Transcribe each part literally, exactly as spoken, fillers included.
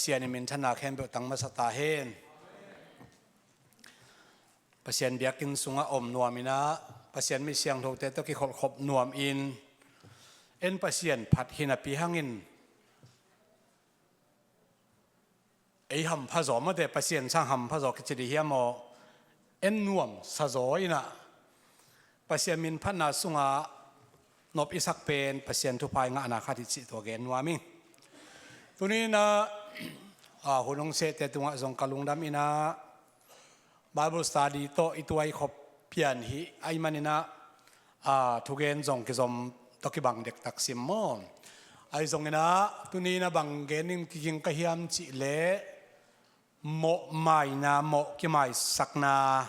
Pasian in minthanna khempeuh tang masa ta hen. Pasian biakinn sungah om nuam in ah, Pasian mi siangthote tawh kikholhkhop nuam in, en Pasian phat hi napi hangin, ei hampha zaw mawte, Pasian sang hampha zaw kici dih hiam aw? En nuam sa zaw in ah, Pasian min phatna sungah nop i sak pen Pasian thupha i ngahna khat hi cih tua gen nuam ing. Tuni in ah, a, hun hong sehte tungah zong ka lungdam in ah, Bible study tawh i tuai khop pian hi ahih manin ah, a, thugen zong kizom tawh kibang dektak sim maw? Ahi zongin ah, tuni in ah bang gen ning kiging ka hiam cih leh, mawhmaina, mawh kimaisakna,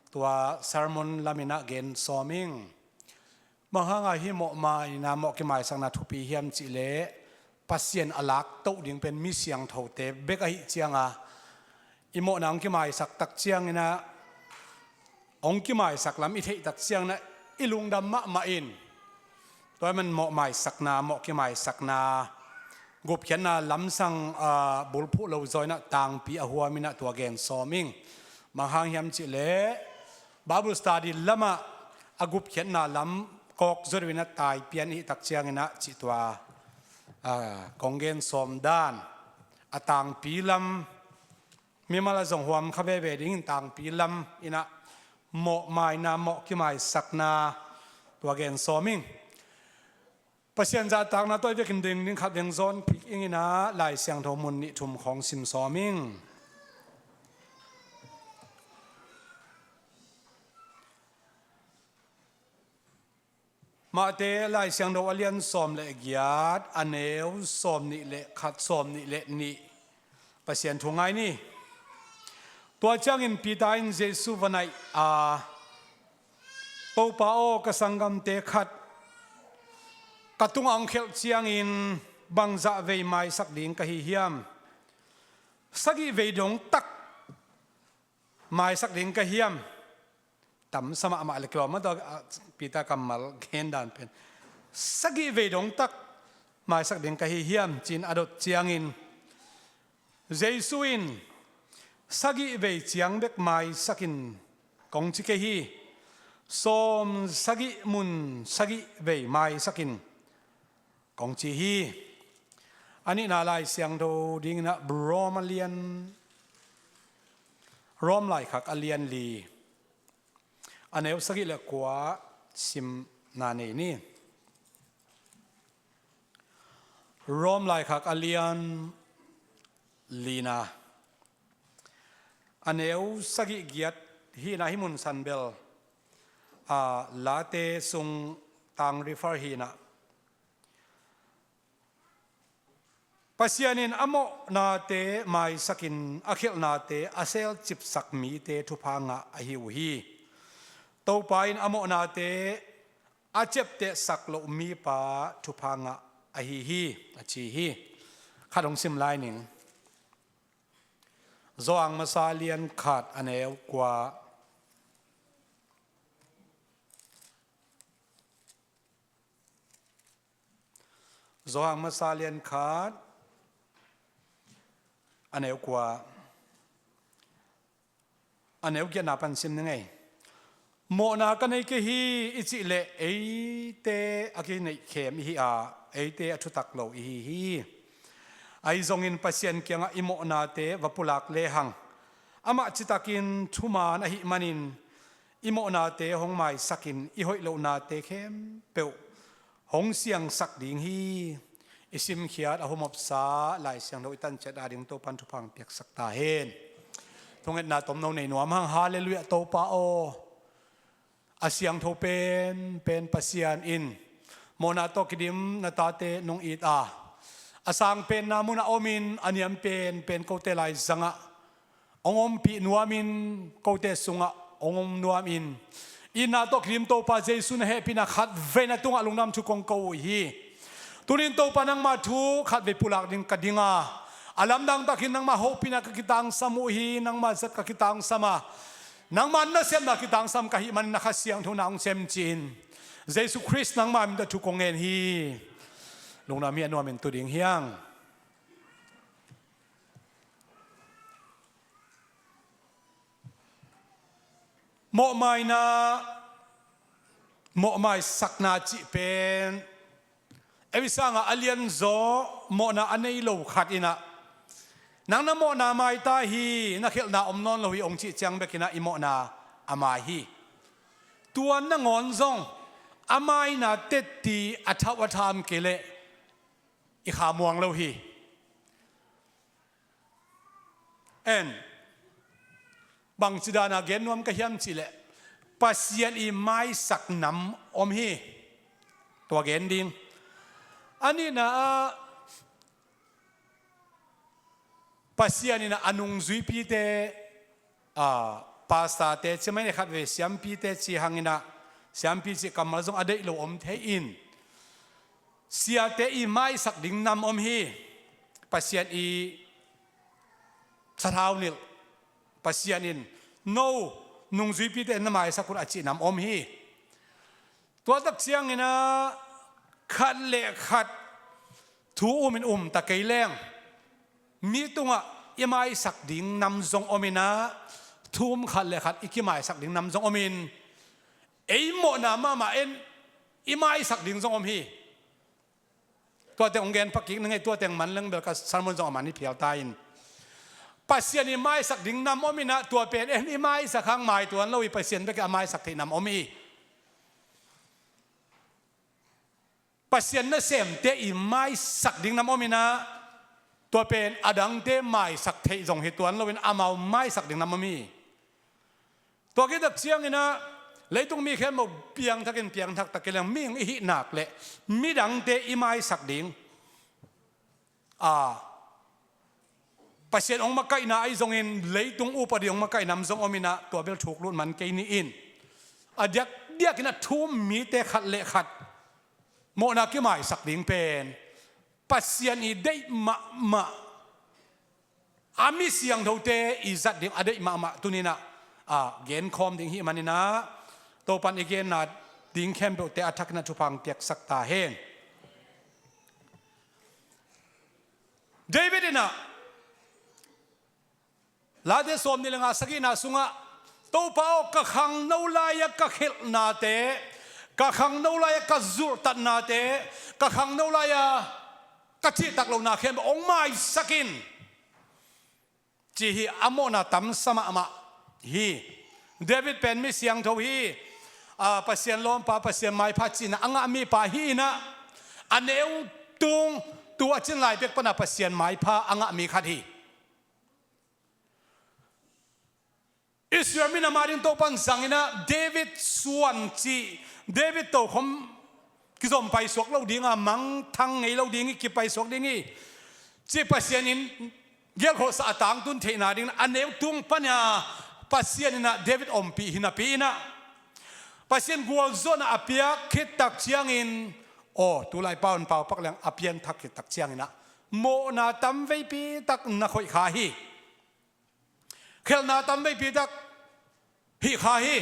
tua sermon lam in ah gen sawm ing. Bang hang a hih mawhmaina, mawh kimaisakna thupi hiam cih leh, Pasian a lak toh ding pen mi siangthote bek ahih ciang a, i mawhna hong kimaisak tak ciangin ah, hong kimaisak lam i theih tak ciangin ah, i lungdam mahmah in. Tua ahih man mawhmaisakna, mawh kimaisakna, gupkhiatna lamsang, a, bulphuh lo zaw in ah tangpi a huam in ah tua gen sawm ing. Bang hang hiam cih leh, Bible study lamah a gupkhiatna lam kawk zaw deuh in ah tai pian i hih tak ciangin ah cih tua, a, kong gen sawm dan, a tangpi lam, mimal a zong huam kha veve dingin tangpi lam in ah mawhmaina, mawh kimaisakna, tua gen sawm ing. Pasian zahtakna tawh i vekin ding ding khat veng zawn kik ing in ah, Lai Siangtho mun nih thum khawng sim sawm ing. Matthai Lai Siangtho a lian sawm le giat, a neu sawm nih le khat, sawm nih le nih. Pasian thu ngai ni. Tua ciangin Peter in Jesu va naih a, "Topa aw, ka sanggamte khat ka tungah hong khelh ciangin bangzah vei maisak ding ka hi hiam? Sagih vei dong tak maisak ding ka hiam?" Tam sa mahmah le kilawm mah tawh, a, Peter kammal gen dan pen, "Sagih vei dong tak maisak ding ka hi hiam?" ci-in a dot ciangin, Jesu in, "Sagih vei ciang bek maisak in kong ci kei hi. Sawm sagih mun sagih vei maisak in kong ci hi." A nihna Lai Siangtho dingin ah Rom a lian, Rom laikhak a lian li, a neu sagih le kua simna nei ni. Rom laikhak a lian lina, a neu sagih giat hi in ah, hih mun san bel, a, Late sung tang refer hi in ah, Pasian in a mawhnate maisakin a khialhnate a selcipsak mite thupha ngah ahi uh hi. Topa in a mawhnate a ciaptehsak loh mipa thupha ngah ahi hi, a ci hi. Khat hong sim lai ning. Johan masa lian khat, a neu kua. Johan masa lian khat, a neu kua, a neu giatna pan sim ning ei. "Mawhna ka nei kei hi," i cih leh eite a kineihkhem i hi a, eite a thutak lo i hi hi. Ahi zongin Pasian kiangah i mawhnate va pulak lehang, amah citakin thuman ahih manin, i mawhnate hong maisakin i hoih lohnate khempeuh hong siangsak ding hi. I simkhiat a humopsa Lai Siangtho i tanciat a ding Topan thupha hong piaksak ta hen. Thungetna tomno nei nuam hang. Halleluiah, Topa aw. A siangtho penpen Pasian in mawhna tawh kidim na tate nong it a, a sang penna munah omin a niam penpen kote laizangah hong ompih nuamin, kote sungah hong om nuamin, itna tawh kidim Topa Jesu na hehpihna khatvei na tungah lungdam thu kong ko uh hi. Tunin Topa, nangma thu khatvei pulak ding ka ding a, a lamdang takin nangma hopihna ka kitangsam uh hi. Nangma zat ka kitangsam a, nangma nasepna kitangsam ka hih manin na Kha Siangtho na hong sem ci-in, Jesu Khrist nangma min tawh thu kong ngen hi. Lungdam hi. A nuamin tu ding hi hang. Mawhmaina, mawhmaisakna cih pen ei sangah a lianzaw mawhna a nei lo khat inah, nang na mawhna maita hi, na khelhna om nawn lo hi, hong cih ciang bekinah i mawhna a mai hi. Tua nangawn zong a maina tetti a thauh a tham kei leh i kha muang lo hi. En, bangci dana gen nuam ka hiam cihleh, Pasian i maisak nam om hi. Tua gen ding. A nihna ah, Pasian inah a nungzuipite, a, pastorte ci mai ne, khatvei siampite ci hanginah, siampi cih kammal zong a deih lo om thei in, siate i maisak ding nam om hi. Pasian i sathau nilh, Pasian in no nungzuipite na maisak un a cih nam om hi. Tua tak cianginah khat le khat thu umin um ta kei leng, mi tungah i maisak ding nam zong ominah, thu um khat le khat i kimaisak ding nam zong omin, ei mawhna mahmah en i maisak ding zong om hi. Tua teng hong gen pha kik na ngei, tua teng man leng bel ka sermon zong a man hi phial ta in. Pasian i maisak ding nam ominah, tua pen en i maisak hang mai tuan lo hi, Pasian bek a maisak theih nam om hi. Pasian nasemte i maisak ding nam ominah, tua pen a dangte maisak theih zong hi tuan loin amau maisak ding nam om hi. Tua kitak cianginah leitung mi khempeuh piangthakin piangthak ta kei leng, mihing i hih nak le midangte i maisak ding, a, Pasian hong makaihna ahi zongin leitung upadi hong makaih nam zong ominah, tua bel thuk lut man kei ni in. A diakdiakinah thu um mite khat le khat mawhna kimaisak ding pen Pasian i deih mahmah, a mi siangthote i zat ding a deih mahmah tuninah, a, genkhawm ding hih maninah, Topan i genna ding khempeuhte a thakinah thupha hong piaksak ta hen. David inah Late sawm nih le nga, sagihna sungah, Topa aw, ka khangno lai-a ka khelhnate, ka khangno lai-a ka zulhtatnate, ka khangno lai-a ka cihtak lohna khempeuh hong maisak in, ci hi. A mawhna tamsa mahmah hi. David pen mi siangtho hi. A, Pasian lawmpa, Pasian maipha cihna a ngah mipa hi inah, a neu tung, tu a cin lai pek pana Pasian maipha a ngah mi khat hi. Israel minam ading Topan zanginah David suan cih, David tokhom kizom paisuak lo dinga, mangthang ngei lo ding hi, kipaisuak ding hi, cih Pasian in gelkholhsa a tangtun theihna dingin a neu tung pana Pasian inah David ompih hi napi inah, Pasian gualzawhna a piak khittak ciangin, aw, tulai pau in pau pak leng a pianthak khittak cianginah mawhna tamveipi tak na khoih kha hi. Khelhna tamveipi tak hih kha hi.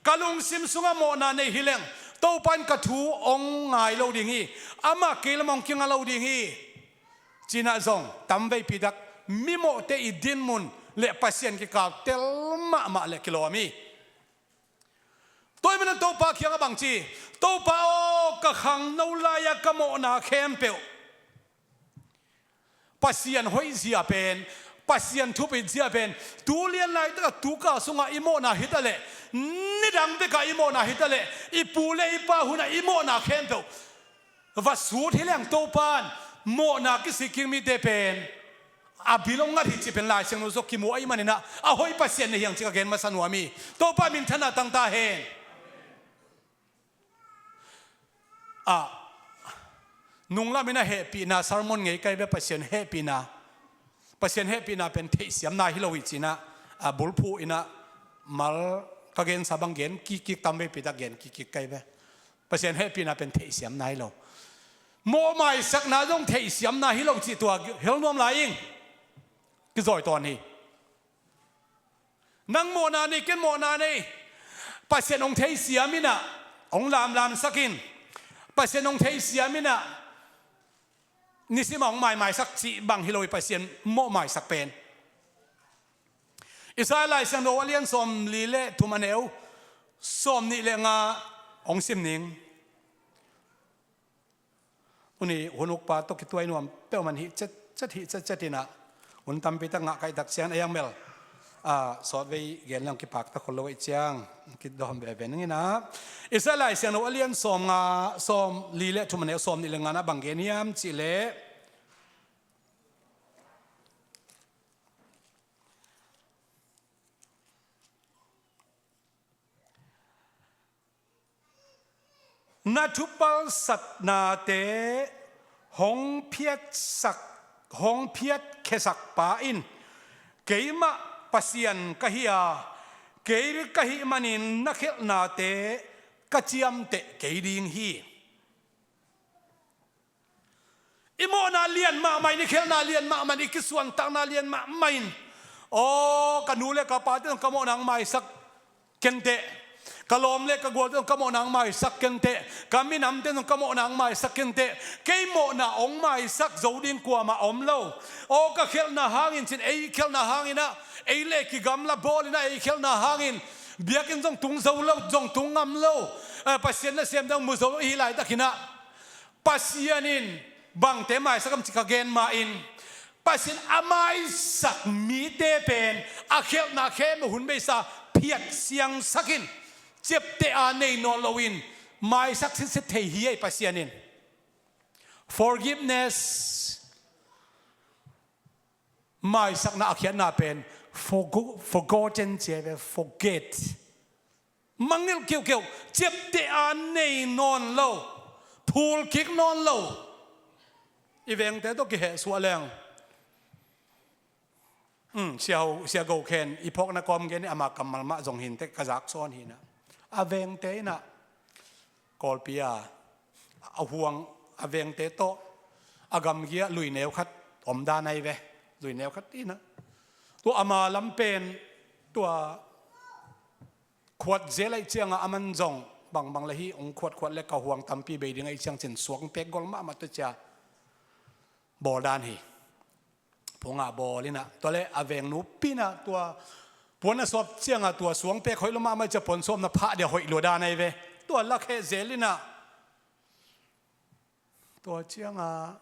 Ka lungsim sungah mawhna nei hi leng, Topa in ka thu hong ngai lo ding hi. Amah kei lamah hong kinga lo ding hi. Cinah zong tamveipi tak mimawhte i dinmun le Pasian kikal tel mahmah le kilawm hi. Tua hi manin Topa kiangah bangci, Topa aw, ka khangno lai-a ka mawhna khempeuh Pasian hoih zia pen, Pasian thupit zia pen, tu lian laitakah tu kal sungah i mawhna hi ta leh, nidang bekah i mawhna hi ta leh, i pu le i pa hunah i mawhna khempeuh va sut hi leng, Topan mawhna kisik kik mite pen a bil hong ngat hi cih pen Lai Siangtho sungah kimu ahih maninah a hoih Pasian na hi hang cih ka gen masa nuam hi. Topa minthanna tang ta hen. A, nunglam inah hehpihna sermon ngei kai ve. Pasian hehpihna, Pasian hehpihna pen theihsiamna hi lo hi cinah, a, bulphuh inah mal ka gensa bang gen kikkik, tamveipi tak gen kikkik kai ve. Pasian hehpihna pen theihsiamna hi lo. Mawhmaisakna zong theihsiamna hi lo cih tua hel nuam lai ing. Kizawi tawn hi. Nang mawhna nei, ken mawhna nei. Pasian hong theisiam inah hong lamlamsak in, Pasian hong theisiam inah nisimah hong maimaisak cih bang hi lo hi. Pasian mawhmaisak pen Isaiah Lai Siangtho a lian sawmli le thum, a neu sawmnih le nga hong sim ning. Tuni hun ukpa tawh kituai nuam peuhmah hih cet cet, hih cet cet inah, hun tampi tak ngah kaihtak ciang a iang mel, a, sawtvei gen leng kipak ta khol lo ahih ciang kidawm veve ning inah. Isaiah Lai Siangtho a lian sawmnga, sawmli le thum, a neu sawmnih le nga na bang gen hiam cih leh, na thupalsatnate hong phiatsak, hong phiatkhiasak pa in, keimah Pasian ka hi a, kei ka hih manin na khialhnate ka ciamteh kei ding hi. I mawhna lian mahmah in, i khialhna lian mahmah in, i kisuantakna lian mahmah in, aw, ka nu le ka pate zong ka mawhna hong maisak kenteh, ka lawm le ka gualte zong ka mawhna hong maisak kenteh, ka minamte zong ka mawhna hong maisak kenteh. Kei mawhna hong maisak zo ding kuamah om lo. Aw, ka khialhna hangin cin, ei khialhna hangin ah, ei le kigamla bawl inah, ei khialhna hangin biakinn zong tung zo lo, zong tung ngam lo. Eh, Pasian nasem dang mu zo lo i hih laitak inah, Pasian in bangte maisak hiam cih ka gen ma-in, Pasian a maisak mite pen a khialhna khempeuh hun beisa phiat siangsak in, ciapteh a nei nawn loin maisak sitset thei hi ei Pasian in. Forgiveness, maisakna a khiatna pen forgo-, forgotten ci a hi ve, forget. Mangngilh kiuhkiuh, ciapteh a nei nawn lo, phul kik nawn lo. I vengte tawh kihehsuah leng, um, Sia Ho, Sia Go Khen i phawkna kawm gen in, ama kammal mah zong hi inteh, ka zak sawn hi inah. A vengte inah, Kawlpi a, a huang, a vengte tawh a gamgi ah luineu khat om dan ahi ve. Luineu khat inah, tua ama lam pen, tua khuat zel ahih ciangah, aman zong bangbang le hih hong khuatkhuat le ka huang tampi bei ding ahih ciang cin suang pek gol mahmah tua cia bawl dan hi. Phungah bawl inah, tua le a vengnupi inah, tua puan a suap ciangah tua suang pek hoih lo mahmah cia puan suapna phah dia hoih lua dan ahi ve. Tua lakheh zel inah, tua ciangah,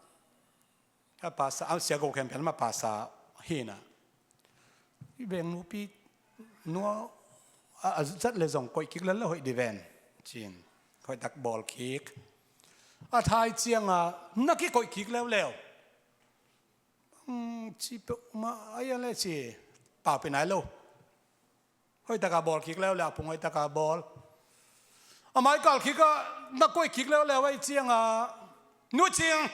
a pasa, a Sia Go Khen pen mah pasa hi inah, i vengnupi nua a, a zat le zong koih kik lel le hoih di ven, cin, hoihtak bawl kik. A thai ciangah na kikoih kik leuleu. Hmm, ci peuhmah a ia le ci, pau pi nai lo. Hoihtaka bawl kik leuleu, a phung hoihtaka bawl. A maikal kikah na koih kik leuleu ahih ciangah, Nu Cing,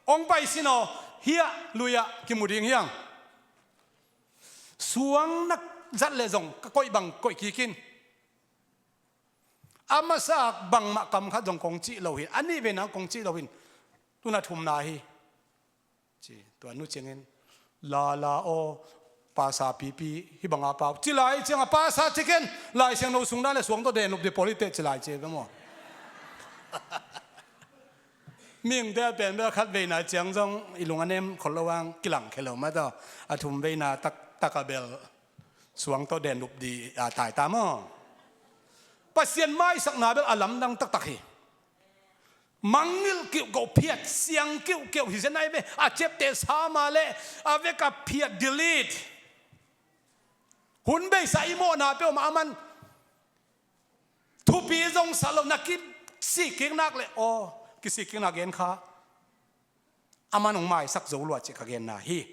hong pai sin aw, hiah lui-ah kimu ding hiang. Suang na zat le zong ka koih bang koih kik in. A masa bangmah kam khat zong kong cih lo hi. A nih vei nang kong cih lo hi. Tu na thumna hi. Ci, tua Nu Cing in, Lala aw, pasa pipi, hih banga pau. Ci lai ciangah pasa ci ken, Lai Siangtho sung dan le suang tawh den lup di pawl hi teh ci lai ci ve maw. Mihingte a pen bel khat veina ciang zong i lung a nem khol lo hang kilang khia lo mah tawh. A thum veina tak, takah bel suang tawh den lup di a tai ta maw. Pasian maisakna bel a lamdang taktak hi. Mangngilh kiuhkeuh, phiat siang kiuhkeuh hi zen ahi ve. A ciapteh sa mah leh a vek a phiat, delete. Hun beisa i mawhna peuhmah aman thupi zong sa lo, na kisikkik nak leh, aw, kisikkikna gen kha. Aman hong maisak zo lua cih ka genna hi.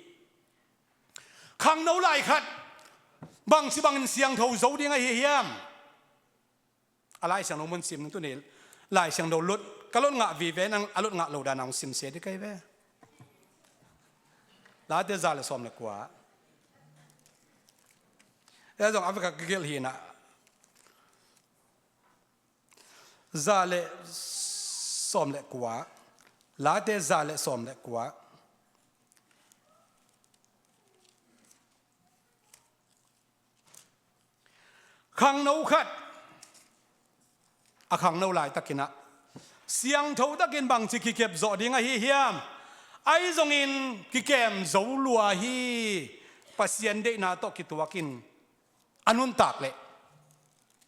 Khangno lai khat bangci bangin siangtho zo ding ahi hiam? A Lai Siangtho mun sim ning tuni. Lai Siangtho lut, ka lut ngah vive, nang a lut ngah lo dan a hong simsia ding ka hi ve. Late za le sawm le kua. E zong a vek a ka gelh hi na. Za le sawm le kua. Late za le sawm le kua. Khangno khat a khangno laitakin ah siangtho takin bangci kikep zawh ding ahi hiam? Ahi zongin kikem zo lua hi. Pasian deihna tawh kituakin a nuntak leh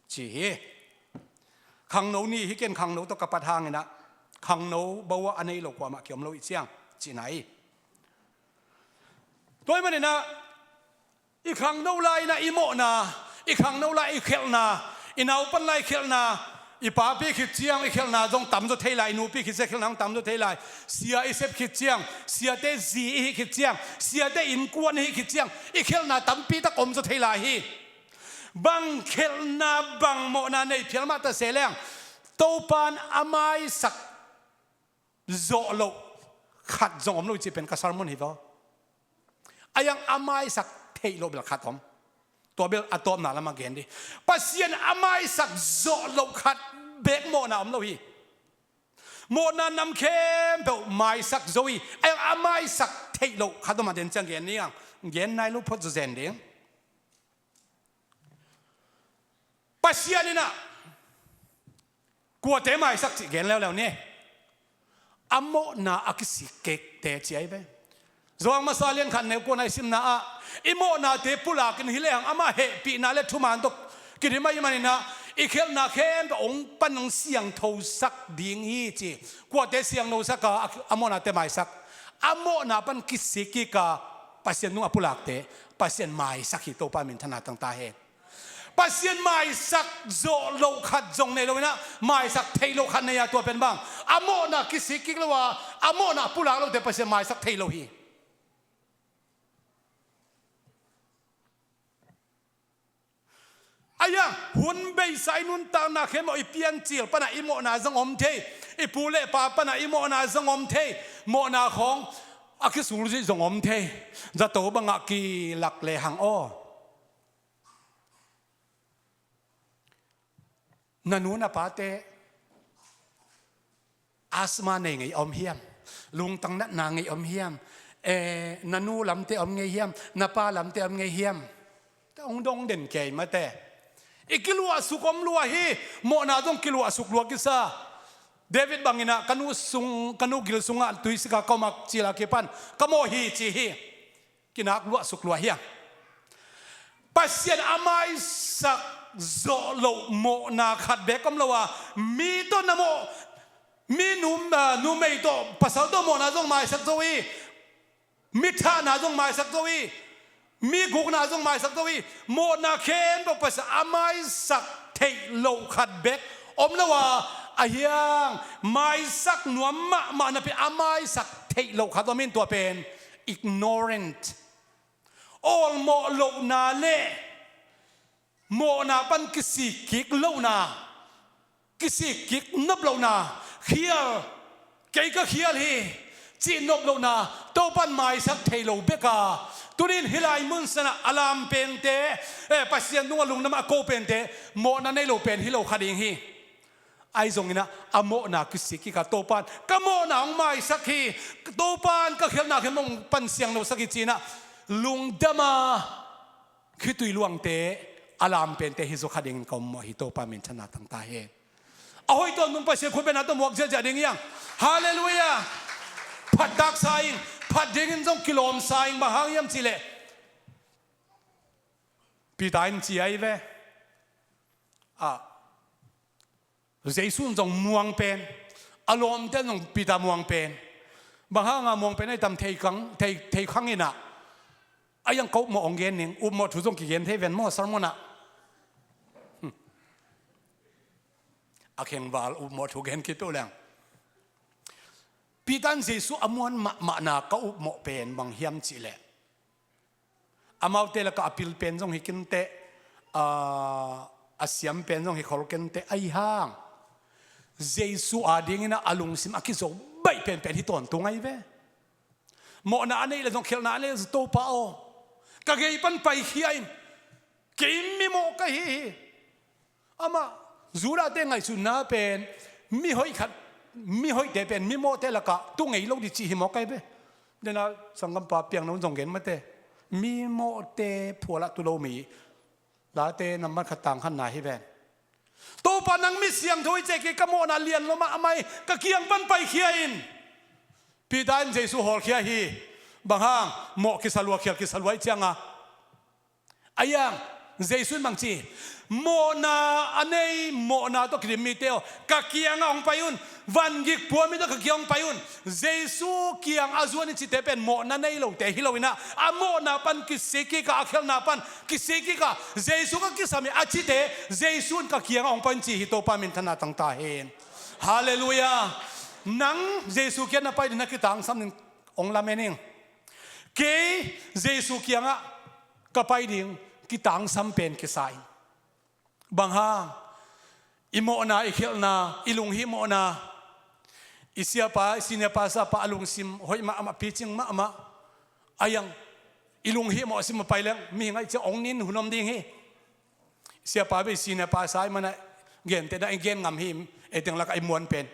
ci hi. Khangno ni hi ken khangno tawh ka pat hanginah khangno bawah a nei lo kuamah kiom lo ih ciang cihna hi. Tua ih maninah i khangno lai-inah i mawhna, i khangno lai i khelhna, i naupan lai i khelhna, i papi khit ciang i khelhna zong tamzaw thei lai, i nupi khit ciang i khelhna zong tamzaw thei lai. Sia i sep khit ciang, siate zi i hih khit ciang, siate innkuan i hih khit ciang i khelhna tampi tak omzaw thei lai hi. Bang khelhna bang mawhna nei phial mah ta se leng Topan a maisak zawh loh khat zong om lo cih pen ka sermon hi vaw. A iang a maisak theih loh bel khat om. Tua bel a tawpna lamah gen dih. Pasian a maisak zawh loh khat beek mawhna om lo hi. Mawhna nam khempeuh maisak zo hi. A iang a maisak theih loh khat om a den ciang gen ding ang. Gen nai lo phot zawzen ding. Pasian inah kuate maisak cih gen leuleu ni. A mawhna a kisik kikte ci ahi ve. Zawhang masa lian khat neu kuana i simna ah i mawhnate pulakin hi lehang amah hehpihna le thuman tawh kidim ahi maninah i khelhna khempeuh hong pan hong siangthosak ding hi ci. Kuate siangthosak a, a mawhnate maisak. A mawhna pan kisik kik a Pasian nung a pulakte Pasian maisak hi. Topa minthanna tang ta hen. Pasian maisak zawh loh khat zong nei loinah maisak theih loh khat nei a, tua pen bang a mawhna kisik kik lo a, a mawhna a pulak lote Pasian maisak thei lo hi. A iang hun beisa i nuntakna khempeuh i piancil panah i mawhna zong om thei, i pu le pa panah i mawhna zong om thei, mawhna khawng a kisulzih zong om thei. Zato bangah kilak lehang aw, na nu na pate asthma nei ngei om hiam? Lungtang natna ngei om hiam? Eh, na nu lamte om ngei hiam? Na pa lamte om ngei hiam? Te hong dong den kei mate. I kiluahsuk om lua hi. Mawhna zong kiluahsuk lua kisa. David banginah ka nu sung, ka nu gil sungah tuisika ka om a cil a kipan ka mawh hi ci hi. Kinak luahsuk lua hiang. Pasian a maisak zawh loh mawhna khat beek om lo a, mi tawh na mawh, mi num, ah, numei tawh pasal tawh mawhna zong maisak zo hi. Mi thahna zong maisak zo hi. Mi gukna zong maisak zo hi. Mawhna khempeuh Pasian a maisak theih loh khat beek om lo a, a hiang maisak nuam mahmah napi a maisak theih loh khat om in, tua pen ignorant, awlmawh lohna le mawhna pan kisik kik lohna, kisik kik nop lohna, khial, kei ka khial hi cih nop lohna, Topan maisak thei lo bek a, tunin hih lai mun sanah a lam pente, eh, Pasian nungah lungdam a ko pente, mawhna nei lo pen hi lo kha ding hi. Ahi zonginah a mawhna kisik kik a, Topan ka mawhna hong maisak hi, Topan ka khialhna khempeuh hong pan siangthosak hi ci-inah lungdam a, khitui luangte a lam pente hi zo kha dingin ka ummawh hi. Topa minthanna tangta hen. A hoih tawntung Pasian khut bengna tawh muak ziahziah ding hiang. Halleluiah. Phat taksa ing. Phat dingin zong kilawmsa ing. Bang hang hiam cihleh Peter in ci ahi ve. Ah, Jesu in zong muang pen, a lawmte in zong Peter muang pen. Bang hanga muang pen ahi tam thei khang, thei, thei khang inah, a iang ka upmawh hong gen ning, upmawh thu zong kigen thei ven maw sermon ah. Hmm. A khengval upmawh thu gen kipeuh leng. Peter in Jesu a muan mahmahna ka upmawh pen bang hiam cihleh, amaute lakah a pil pen zong hi kenteh, a, a siam pen zong hi khol kenteh, ahi hang Jesu adingin a lungsim a kizo baih penpen hi tawntung ahi ve. Mawhna a neih le zong, khialhna a neih le zong, Topa aw, ka gei pan paikhia in, kei mimawh ka hi hi. Amah Judah-te ngaihsutna pen mihoih khat, mihoihte pen mimawhte lakah tu ngei lo dih cih hi mawk ahi ve. Dena sanggampa piangno zong gen mate, mimawhte phualah tu lo mi, Late nambat khat tang khatna hi ven. Topa nang mi siangtho hi, cih kei ka mawhna lian lo mah a mai ka kiang pan paikhia in. Peter in Jesu hawlkhia hi. Bang hang? Mawh kisa lua, khial kisa lua ih cianga, a iang Jesu in bang ci? Mawhna a nei, mawhna tawh kidim mite aw, ka kiangah hong pai un. Vangik pua mi tawh ka kiang hong pai un. Jesu kiang a zuan i cite pen mawhna nei lote hi lo in ah, a mawhna pan kisik kik a, a khialhna pan kisik kik a, Jesu ka kisam hi a cite, Jesu in ka kiangah hong pai un ci hi. Topa minthanna tang ta hen. Halleluiah. Nang Jesu kiang na pai ding na kitangsam ding hong lamen ing. Kei Jesu kiangah ka pai ding kitangsam pen kisa ing. Bang hang? I mawhna, i khialhna, i lunghimawhna. I siapa, i senior pastor pa a lungsim hoih mahmah, picing mahmah. A iang, i lunghimawh sim a pai leng mihing ahih ciang hong nin hun om ding hi. Siapa bel i senior pastor ahih manin ah gentehna i gen ngam hi. Ei teng lakah i muan pen.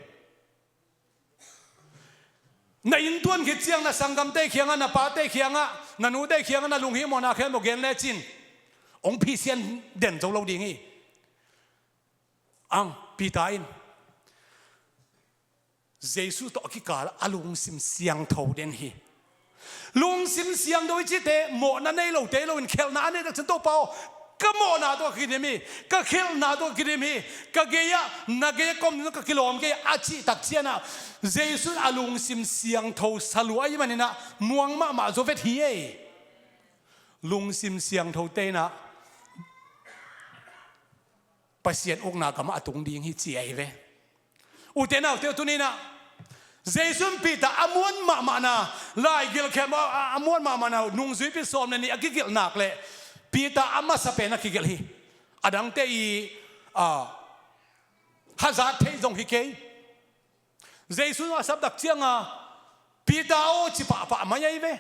Na inntuan khit ciang na sanggamte kiangah, na pate kiangah, na nute kiangah na lunghimawhna khempeuh gen lecin hong phisian den zo lo ding hi. Ang, Peter in Jesu tawh a kikal a lungsim siangtho den hi. Lungsim siangtho i cite mawhna nei lote hi lo in, khialhna a nei tak ciang, Topa aw, ka mawhna tawh ka kidim hi, ka khialhna tawh ka kidim hi, ka gei-ah, na gei-ah ka om ding ka kilawm kei a cih tak ciangin ah, Jesu in a lungsim siangtho sa lua ahih manin ah muang mahmah zaw vet hi ei. Lungsim siangthote in ah Pasian ukna gamah a tung ding hi ci ahi ve. Ute naute, tuni in ah Jesu in Peter a muan mahmahna, laigil khempeuh a, a, a muan mahmahna, nungzuipi sawm le nih a kigelh nak leh Peter a masa pen a kigelh hi. A dangte i, a, hazat thei zong hi kei. Jesu a sap tak ciangin Peter aw ci pahpah mai ahi ve.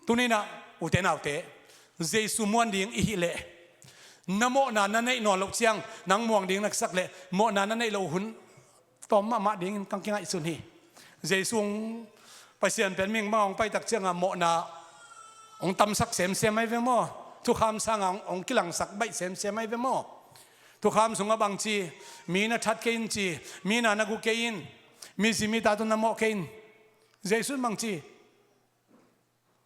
Tuni in ah, ute naute, Jesu muan ding i hih leh, na mawhna na neih nawn loh ciang nang muang ding na kisak leh, mawhna na neih loh hun tawm mahmah dingin ka kingaihsun hi. Jesu hong, Pasian pen mihing bangah hong pai tak ciangin mawhna hong tamsak semsem ahi ve maw? Thukham sangah hong, hong kilangsak baih semsem ahi ve maw? Thukham sungah bang ci, mi na that kei in ci, mi na na gu kei in, mi zi mi ta tawh na mawh kei in. Jesu in bang ci?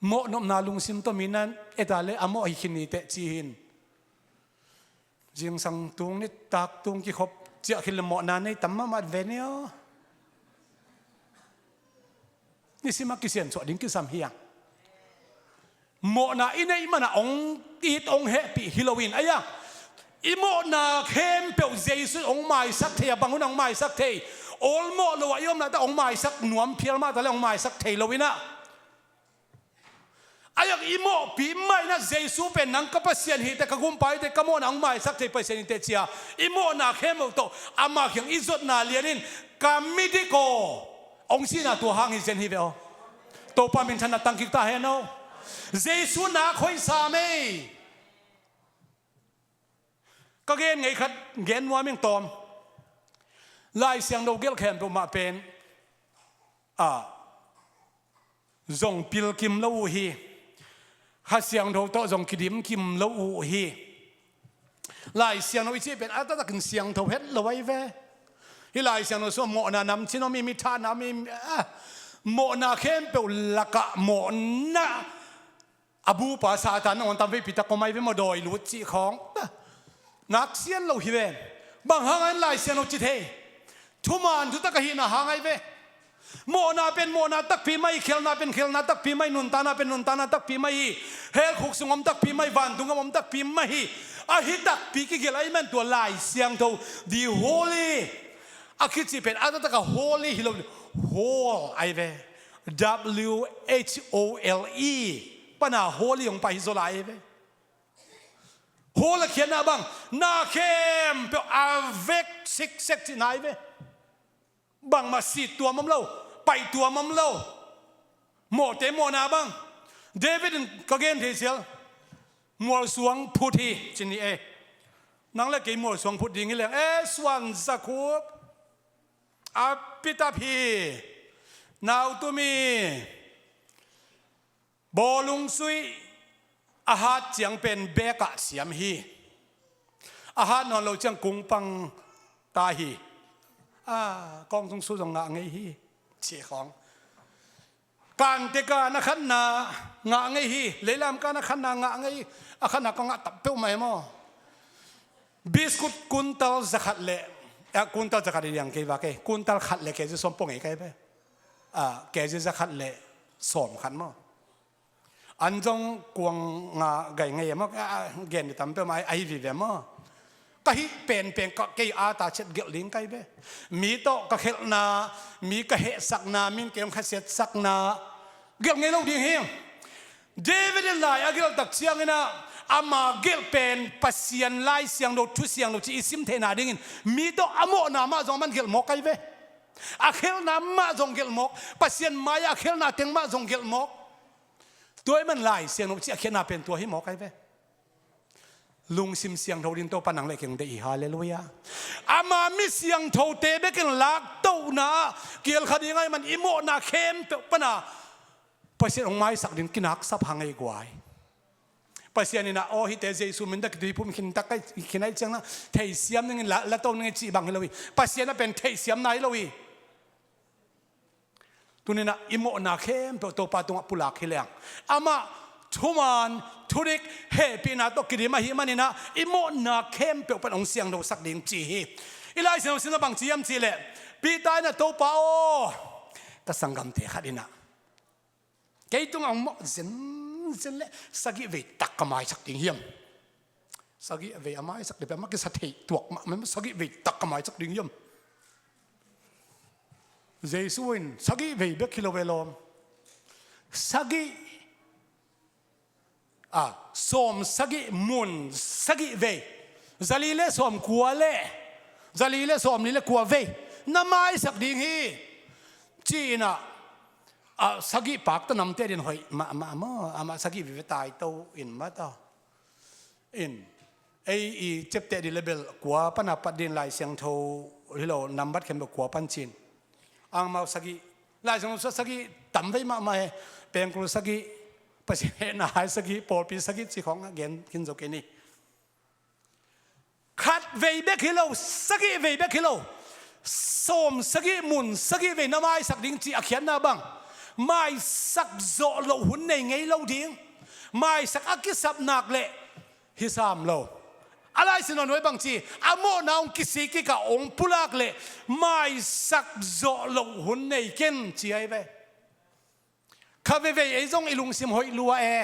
Mawhnopna lungsim tawh mi na et a leh a mawh hi khin ni teh ci hi in. Zingsang tung, nitak tung kikhop ciah khin leh mawhna nei tam mahmah ve ni aw. Nisim a kisiansuah ding kisam hi a. Mawhna i neih manin ah hong it hong hehpih hi lo in, a iang, i mawhna khempeuh Jesu in hong maisak thei a, bang hun ah hong maisak thei? Awlmawh lo ah i om leh tak hong maisak nuam phial mah ta leh hong maisak thei lo in ah. A iang, i mawhpih mah in ah Jesu pen nang ka Pasian hi teh, ka Gumpa hi teh, ka mawhna hong maisak thei Pasian hi teh ci-a, i mawhna khempeuh tawh amah kiang i zotna lian in, ka midik aw, hong ci-in ah tua hang hi zen hi ve aw. Topa minthanna tang kik ta hen aw. Jesu nak hoih sam ei. Ka gen ngei khat gen nuam ing tawm. Lai Siangtho gelh khempeuh mah pen, a, zong pil kim lo uh hi. Kha Siangtho tawh zong kidim kim lo uh hi. Lai Siangtho i cih pen a taktakin siangtho het lo ahi ve. Hih Lai Siangtho sungah mawhna namcin om hi, mi thahna om hi, a, mawhna khempeuh lakah mawhna a bupa Satan nangawn tam veipi tak om ahi ve maw, dawi lut cih khawng. Nak sian lo hi ve. Bang hang in Lai Siangtho ci thei? Thuman thutak ahihna hang ahi ve. Mawhna pen mawhna takpi mah hi, khialhna pen khialhna takpi mah hi, nuntakna pen nuntakna takpi mah hi, hell khuk sung om takpi mah hi, vantung gam om takpi mah hi. Ahi takpi kigelh ahih man tua Lai Siangtho, the holy a kici pen a taktak a holy hi lo, hole ahi ve. W H O L E. Pana holy hong pai hi zaw lai ahi ve. Hole a khiatna bang, na khempeuh a vek siksek cihna ahi ve. Bangmah sit tuam om lo, paih tuam om lo. Mawhte mawhna bang, David in ka gen thei sial, mualsuang phut hi ci ni e. Nang le kei mualsuang phut ding hi leng, e, suan zakhup a pitap hi. Nau tumi, bawlung sui a hat ciang pen bek ah siam hi. A hat nawn lo ciang kungpang ta hi. A, kawng sung su zong ngah ngei hi, ci khawng. Pante kan a khatna ngah ngei hi, leilam kan a khatna ngah ngei, a khatna kong ngah tam peuhmah hi maw. Biskut kuntal zakhat le, ah, kuntal zakhat hi diang kei va kei, kuntal khat le kezi sawm pua ngei kai ve. Ah, kezi zakhat le sawm khat maw. An zong kuang nga gai ngei maw, ah, gen ni tam peuhmah, ai, ai vive maw. Ka hih penpen ka kei a ta chet gelh ding kai ve. Mi tawh ka khelhna, mi ka hehsakna, min kei hong khasiatsakna gelh ngei lo ding hi. David in lai a gelh tak ciangin ah, ama gelh pen Pasian Lai Siangtho, Thu Siangtho ci i sim theihna dingin mi tawh a mawhna mah zong a man gelh mawk kai ve. A khelhna mah zong gelh mawk, Pasian mai-ah a khelhna teng mah zong gelh mawk. Tua ahih man Lai Siangtho ci a khiatna pen tua hi mawk kai ve. Lungsim siangtho ding Topa nang le kei hong deih hi, halleluiah. Ama mi siangthote bekin laktohna ah kial kha ding ahih man i mawhna khempeuh pana Pasian hong maisak ding kinaksap hang ei guai. Pasian in ah, aw, hihte Jesu min tawh kituiphum khin tak kai, khin ahih ciangin ah theisiam dingin la, lato dingin cih bang hi lo hi. Pasian a pen theisiamna hi lo hi. Tuni-in ah i mawhna khempeuh Topa tungah pulak hi leng, amah thuman, thudik, hehpihna tawh kidim ahih manin ah i mawhna khempeuh pan hong siangthosak ding ci hi. I Lai Siangtho simna bang ci hiam cih leh, Peter in ah, Topa aw, ka sanggamte khat in ah kei tungah hong mawh zenzen leh sagih vei tak ka maisak ding hiam? Sagih vei a maisak ding pen amah kisa thei tuak mahmah, sagih vei tak ka maisak ding hiam? Jesu in sagih vei bek hi lo ve lawm. Sagih, a, sawm sagih mun sagih vei, zali le sawm kua le, zali le sawm li le kua vei na maisak ding hi, ci-in ah, a, sagih pakta namte din hoih mahmah maw, amah sagih vei ve taito in mah ta. In, ei i ciapteh ding le bel kua pana pat ding Lai Siangtho hi lo, nambat khempeuh kua pan ci-in. Angmau sagih, Lai Siangtho sung sagih tam vei mahmah hi, pengkul sagih, Pasian hehna hai sagih, pawlpi sagih ci khawng a gen khin zo kei ni. Khat vei bek hi lo, sagih vei bek hi lo, sawm sagih mun sagih vei na maisak ding ci a khiatna bang, maisak zawh loh hun nei ngei lo ding. Maisak a kisap nak leh hi sam lo. A Lai Siangtho nuai bang ci, a mawhna hong kisik kik a hong pulak leh maisak zawh loh hun nei ken ci ahi ve. Kha veivei ei zong i lungsim hoih lua e.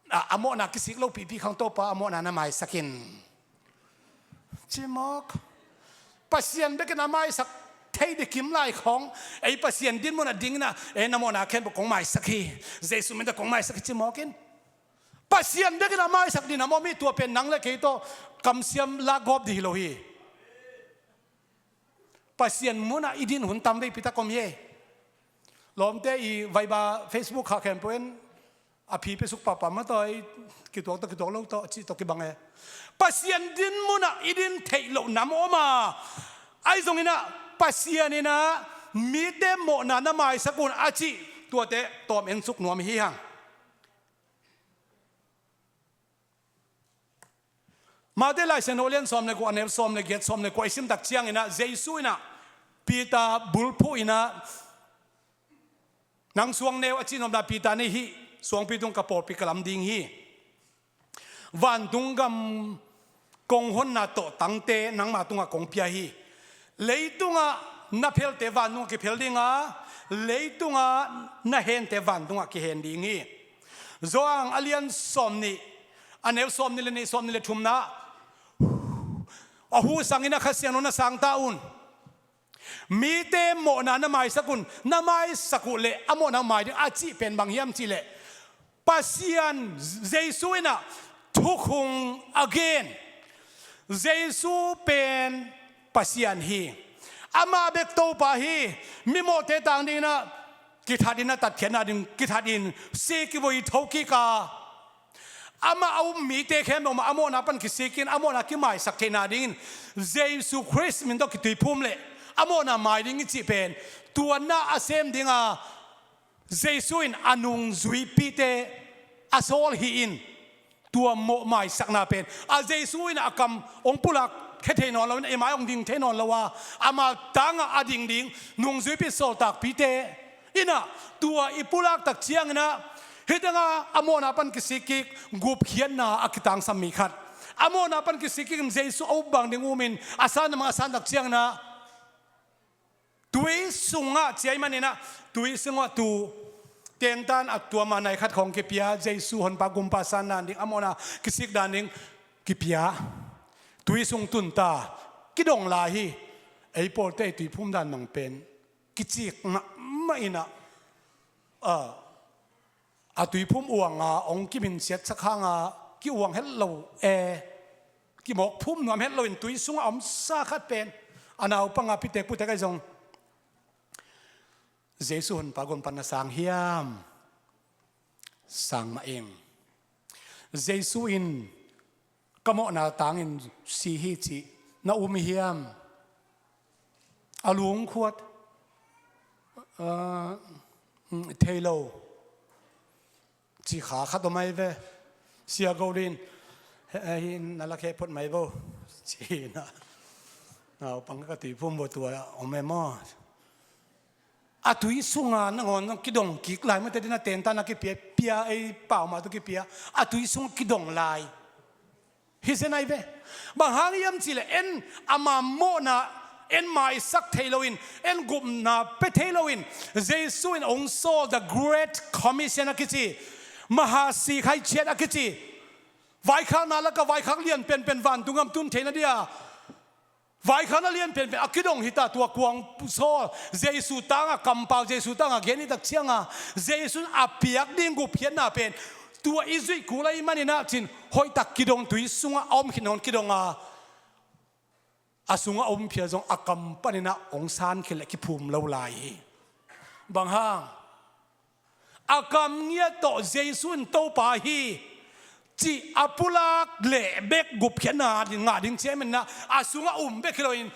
A, a mawhna kisik lo pipi khang Topa a mawhna na maisak in, ci mawk. Pasian bekin a maisak thei ding kim lai khawng, ei Pasian din munah dingin ah, e, na mawhna khempeuh kong maisak hi, Jesu min tawh kong maisak hi, ci mawk in. Pasian bekin a maisak ding a mawh mi tua pen nang le kei tawh kamsiam lakgawp ding hi lo hi. Pasian munah i din hun tam veipi tak om hi. Lawmte i Viber, Facebook kha khempeuh in a phi pia suk pahpah mah tawh, kituak tawh kituak lo tawh, a cih tawh kibang e. Pasian din munah i din theih loh nam om a, ahi zongin ah Pasian in ah mite mawhna na maisak un a cih tuate tawm en suk nuam hi hang. Mate Lai Siangtho lian sawm le kua, a neu sawm le giat, sawm le kua i sim tak ciangin ah Jesu in ah Peter bulphuh in ah, nang suang neu a cih nopna, Peter, na hih suangpi tung ka pawlpi ka lam ding hi. Vantung gam kong honna tawhtangte nangma tungah kong pia hi. Leitungah na phelte vantungah kiphel ding a, leitungah na hente vantungah kihen ding hi. Johan a lian sawmnih, a neu sawmnih le nih, sawmnih le thumna, a hu sangin a Kha Siangtho na sang ta un. Mite mawhna na maisak un, na maisak uh leh a mawhna mai ding a cih pen bang hiam cih leh, Pasian, Jesu in ah thukhun a gen. Jesu pen Pasian hi. Amah bek Topa hi. Mimawhte tang dingin ah kithat in a tatkhiatna ding, kithat in si kivui tho kik a, amah a um mite khempeuh mah a mawhna pan kisik in, a mawhna kimaisak theihna dingin Jesu Khrist min tawh kituiphum leh a mawhna mai ding i cih pen tuanna a sem ding a, Jesu in a nungzuipite a sawl hi in, tua mawh maisakna pen a Jesu in a kam hong pulak khia thei nawn lo in, i mai hong ding thei nawn lo a, ama tangah a ding ding nungzuipi sawltakpite Inah, tua i pulak tak cianginah, hih tengah a mawhna pan kisik kik, gupkhiatna a kitangsam mi khat. A mawhna pan kisik kik in Jesu a up bang ding umin, a san a mang a san tak cianginah, tui sungah ciai maninah, tui sungah tu tentan a tua mah nai khat khawng kipia, Jesu honpa gumpa san dan ding, a mawhna kisik dan ding kipia. Tui sung tunta, kidong lai hi. Ei pawlte ei tuiphum dan mang pen kicik mahmah inah, a, a tuiphum uanga hong kiminsiatsak hanga ki-uang het lo e, kimawk phum nuam het loin tui sungah omsa khat pen a naupanga pitek putek ahi zong, Jesu honpa gumpa na sang hiam? Sang mah ing. Jesu in ka mawhna tangin si hi cih na um hiam? A lungkhuat, ah, thei lo. Ci kha khat om ai ve. Sia Go Lin, "He, he, na la khe phot mai vo," ci na. Naupang ka tuiphum vo tua om e maw. A tui sunga nangawn kidong kik lai mate dina tentan a kipia, pia ei pau mah tu kipia. A tui sunga kidong lai. Hi zen ai ve. Bang hang hiam cihleh en ama mawhna en maisak thei loin, en gupna pe thei loin, Jesu in hong sawl, the Great Commission a kici, Mahasi Khai Chiat a kici, vaikhakna laka vaikhak lian penpen vantung gam tun theina dia vaikhakna lian penpen a kidong hita. Tua kuang sawl, Jesu tanga kampau, Jesu tanga gen i tak cianga, Jesu in a piak ding gupkhiatna pen tua i zuih kul ahi maninah cin hoihtak kidong, tui sungah a om khin hon kidonga, a sungah a om phial zong a kam paninah hong san khin le kiphum lo lai hi. Bang hang? A kam ngiat tawh Jesu in Topa hi cih a pulak leh bek gupkhiatna ngah ding ciai maninah, a sungah um bek hi loin,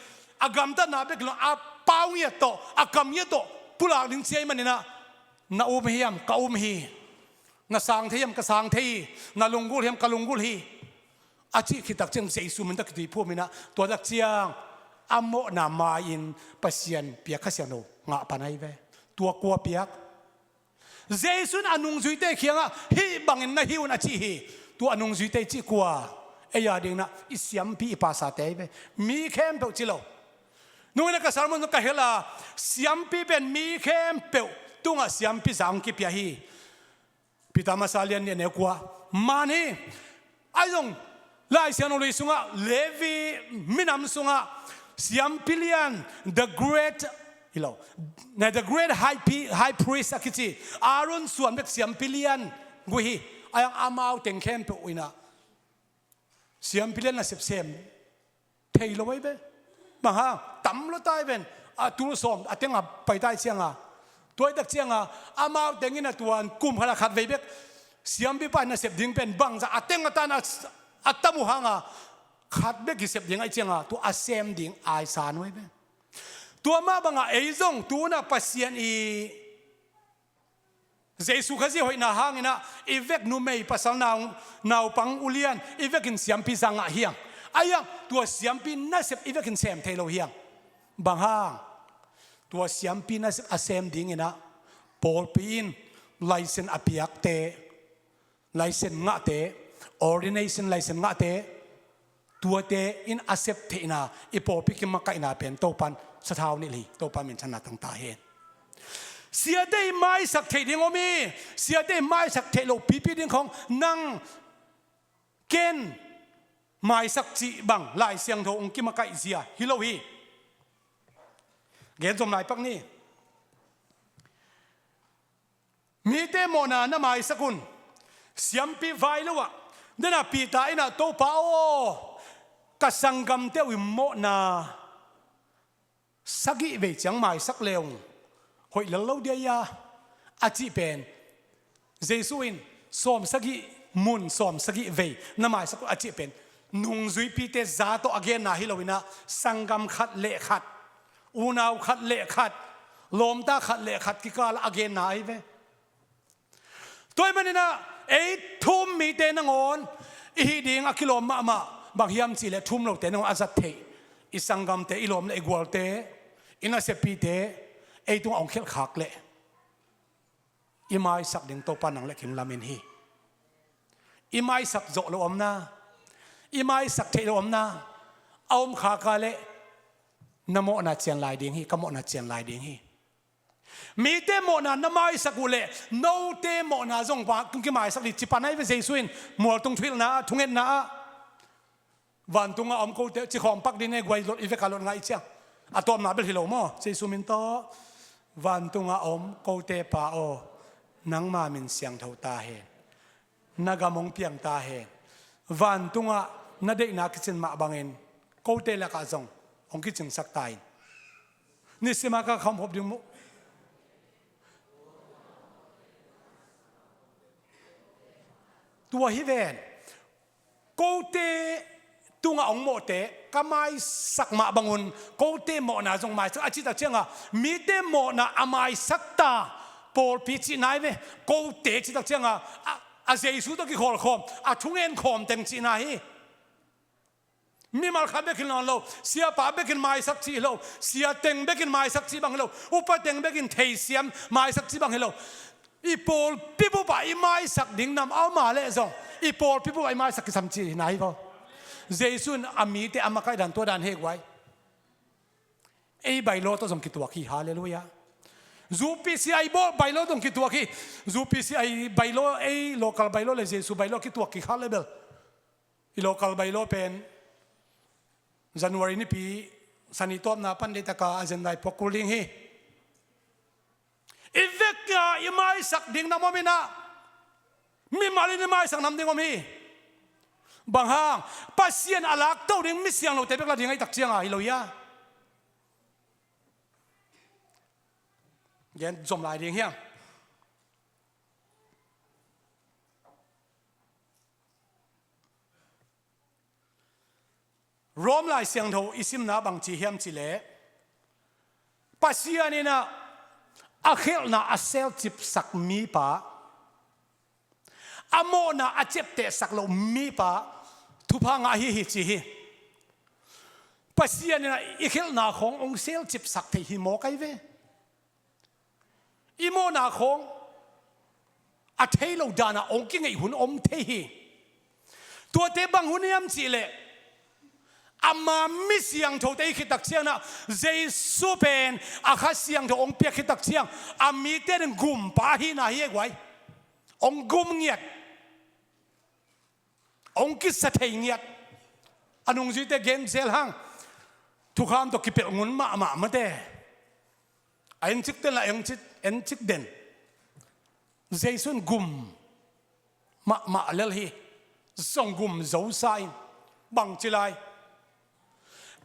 a gamtatna bek hi loin, a pau ngiat tawh, a kam ngiat tawh pulak ding ciai maninah, na um hiam? Ka um hi. Na sang thei hiam? Ka sang thei hi. Na lunggulh hiam? Ka lunggulh hi. A cih khit tak ciang Jesu min tak kituiphum inah, tua tak ciang a mawhna mai-in Pasian piak Kha Siangtho ngah pan ahi ve. Tua kua piak? Jesu in a nungzuite kiangah hih bangin na hi un a ci hi. Tua a nungzuite cih kua? Ei a dinginah i siampi, i pastorte ahi ve. Mi khempeuh ci lo. Nungin a ka sermon ka hel a, siampi pen mi khempeuh tungah siampi zang kipia hi. Peter Masa lian nih a neu kua man hi. Ahi zong Lai Siangtho lui sungah Levi minam sungah siampi lian, the great, hi lo, the great high, pri-, high priest a kici Aaron suan bek siampi lian gui hi. Ahi zong amau teng khempeuh inah siampi lian nasep sem thei lo ahi ve. Bang hang? Tam lo tai ven. A tul sawm a tenga pai tai cianga, tua i tak cianga, amau tengin a tuan kum khat a khat vei bek siampi pa in nasep ding pen bangza a teng a tan a, a tam uh hanga khat bek kisep ding ahi cianga, tua a sem ding aisan uh ahi ve. Tua mah banga ei zong tunah Pasian i Jesu Khazih hoihna hanginah i vek numei pasal nau, naupang ulian i vekin siampi zang ngah hiang. Ahi hang tua siampi nasep i vekin sem thei lo hiang. Bang hang? Tua siampi nasep a sem dinginah pawlpi in laisen a piakte, laisen ngahte, ordination laisen ngahte, tuate in a sep theihna, i pawlpi kimakaihna pen Topan sathau nilh hi. Topa minthanna tangta hen. Siate i maisak theih ding om hi. Siate i maisak theih loh pipi ding khong nang ken maisak cih bang Lai Siangtho hong kimakaih zia hi lo hi. Gen zom lai pak ni. Mite mawhna na maisak un. Siampi vai lo ah, dena Peter inah, Topa aw, ka sanggamte uh i mawhna sagih vei ciang maisak le ung hoih lel lo dia ia, a cih pen Jesu in sawm sagih mun, sawm sagih vei na maisak un a cih pen nungzuipite za tawh a genna hi loinah, sanggam khat le khat, unau khat le khat, lawmta khat le khat kikalah a genna ahi ve. Tua ahih maninah ei thum mite nangawn i hih ding a kilawm mahmah. Bang hiam cihleh thum lote nangawn a zat theih, i sanggamte, i lawm le i gualte, i nasepite ei tungah hong khelhkhak leh I maisak ding Topa nang le kei lamen hi. I maisak zawh lo omna, i maisak theih lo omna a om khak leh na mawhna cian lai ding hi, ka mawhna cian lai ding hi. Mite mawhna na maisak uh leh note mawhna zong va kong kimaisak ding ci pan ahi ve. Jesu in mualtung thuhilhna ah, thungetna ah, vantung a om kote ci khawm pak ding e guai, lot i vek a lot ngai ciang. A tawpna bel hi lo maw? Jesu min tawh, vantung a om kote Pa aw, nangma min siangtho ta hen. Na gam hong piang ta hen. Vantung ah na deihna kicin mah bangin kote lakah zong hong kicingsak ta in. Nisim a ka kham hop ding mu. Tua hi ven. Kote tungah hong mawhte ka maisak mah bangun kote mawhna zong maisak a cih tak ciangah, mite mawhna a maisak ta pawlpi cihna hi ve. Kote cih tak ciangah a, a Jesu tawh kikhawl khawm, a thungen khawm teng cihna hi. Mimal khat bekin lawn lo, siapa bekin maisak cih hi lo, sia teng bekin maisak cih bang hi lo, upa teng bekin theisiam maisak cih bang hi lo. I pawlpi bup ah i maisak ding nam a om a leh zong, i pawlpi bup ah i maisak kisam cihna hi ko. Jesu in a mite a makaih dan tua dan hi guai. Ei bylaw tawh zong kituak hi, halleluiah. UPC a i bawl bylaw tawh zong kituak hi. UPC a i bylaw, ei local bylaw le Jesu bylaw kituak kikha le bel. I local bylaw pen January nipi sani tawpna pan deihtak a agenda i puak kul ding hi. I vek a i maisak ding nam om in ah, mimal in i maisak nam ding om hi. Bang hang? Pasian a lakto ding mi siangthote bek la ding ahih tak ciangah hi lo hia? Gen zom lai ding hiam? Rom Lai Siangtho i simna bang ci hiam cih leh, Pasian in ah a khelhna a selcipsak mipa, a mawhna a ciaptehsak loh mipa thupha ngah hi hi ci hi. Pasian in ah i khelhna khawng hong selcipsak thei hi mawk ahi ve. I mawhna khawng a thei lo danah hong kingeih hun om thei hi. Tuate bang hun hiam cih leh, ama mi siangthote i khit tak ciangin ah, Jesu pen a Kha Siangtho hong piak khit tak ciang, a mite ding gumpa ahihna hi e guai. Hong gum ngiat. Hong kisa thei ngiat. A nungzuite gen zel hang. Thukham tawh kipelh ngun mahmah mate. A en cik den la en cik, en cik den. Jesu in gum mahmah lel hi. Zong gum zosa in. Bang ci lai?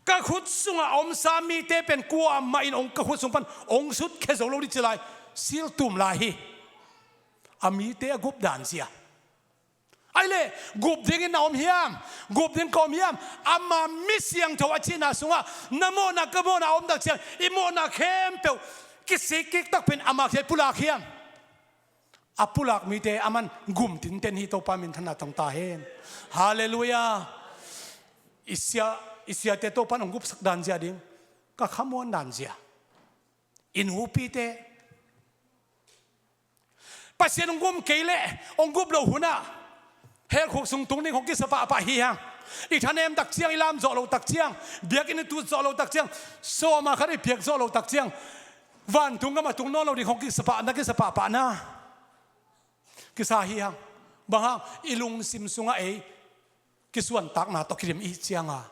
Ka khut sungah a omsa mite pen kuamah in hong ka khut sung pan hong sutkhia zo lo ding ci lai. Siltum lai hi. A mite a gup dan zia. Ahih leh, gup dingin na om hiam? Gup ding ka om hiam? Ama mi siangtho a cihna sungah, na mawhna ka mawhna a om tak ciang, i mawhna khempeuh kisik kik tak pen ama kiang pulak hiam? A pulak mite aman gum tinten hi. Topa minthanna tang ta hen. Halleluiah. I sia, i siate Topa in hong gupsak dan zia ding. Ka khamuan dan zia. I nupite Pasian hong gum kei leh, hong gup loh hunah, helkhuk sung tung ding hong kisa pahpah hi hang. I thanem tak ciang, i lam zawh loh tak ciang, biakinn i tut zawh loh tak ciang, sawma khat i piak zawh loh tak ciang, vantung gam a tung nawn lo ding hong kisa pah, na kisa pahpah na kisa hi hang. Bang hang? I lungsim sungah ei kisuantakna tawh kidim i hih cianga.